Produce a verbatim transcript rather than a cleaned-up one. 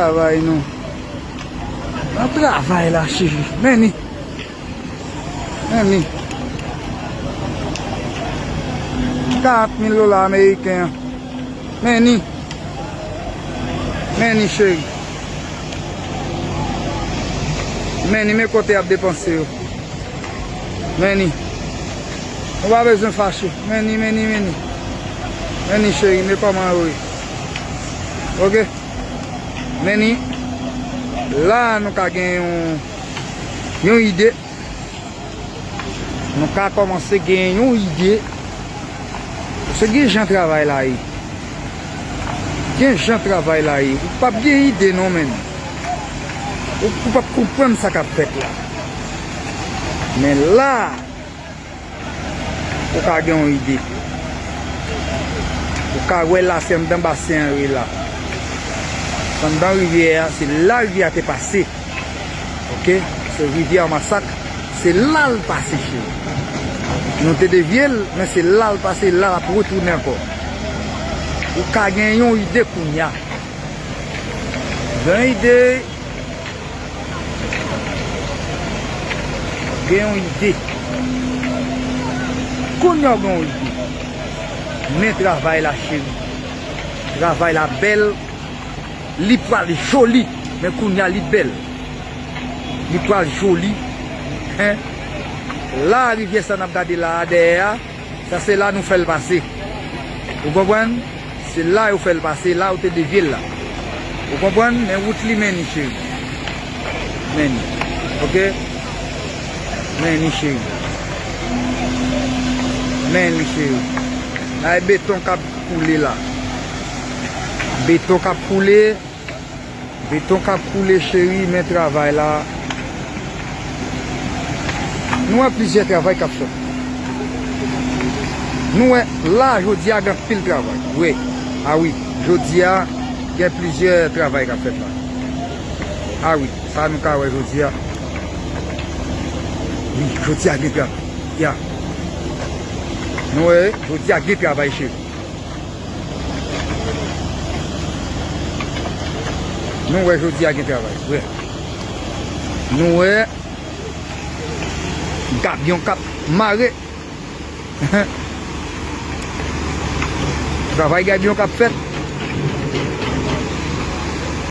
Travay nou. Nan travay la, cheri. Men ni. Men ni. Karant mil dola ameriken an. Men ni. Men ni, cheri. Men ni, men kote y ap depanse yo. Men ni. Nou pa bezwen fache. Men ni, men ni, men ni. Men ni, cheri, men kòman yo ye. Oke? Men ni. La, nou ka gen yon, yon ide. Nou ka kòmanse gen yon ide. Paske gen jan travay la ye. Gen jan travay la ye. Ou p ap gen ide non, menn. Ou, ou p ap konprann sa k ap fèt la. Men la, ou ka gen yon ide. Ou ka wè la, se anndan basen an yo ye la. Se anndan rivyè a, se la rivyè a te pase. Oke? Se rivyè Masak, se la l pase, cheri. Nou te devye l, men se la l pase, la l ap retounen ankò. Ou ka gen yon ide kounye a. Gen ide. Gen yon ide. Kounye a w gen yon ide. Men travay la, cheri. Travay la bèl. Li pral joli. Men kounye a li bèl. Li pral joli. Hen. La, rivyè sa n ap gade la a, dèyè a. Sa se la nou fè l pase. Ou konprann? Se la yo fè l pase, la yo te devye l la. Ou konprann? Men wout li, men ni, cheri. Men ni. Oke? Men ni, cheri. Men ni, cheri. La e beton k ap koule la. Beton k ap koule. Beton k ap koule, cheri, men travay la. Nou wè plizyè travay k ap fèt. Nou wè, la, jodi a, gen anpil travay. Wi. A wi. Jodi a, gen plizyè travay k ap fèt la. A wi. Sa nou ka wè jodi a. Wi, jodi a, gen travay. Ya. Nou wè, jodi a, gen travay, cheri. Nou wè jodi a gen travay, vre. Nou wè gabyon k ap mare. Travay gabyon k ap fèt.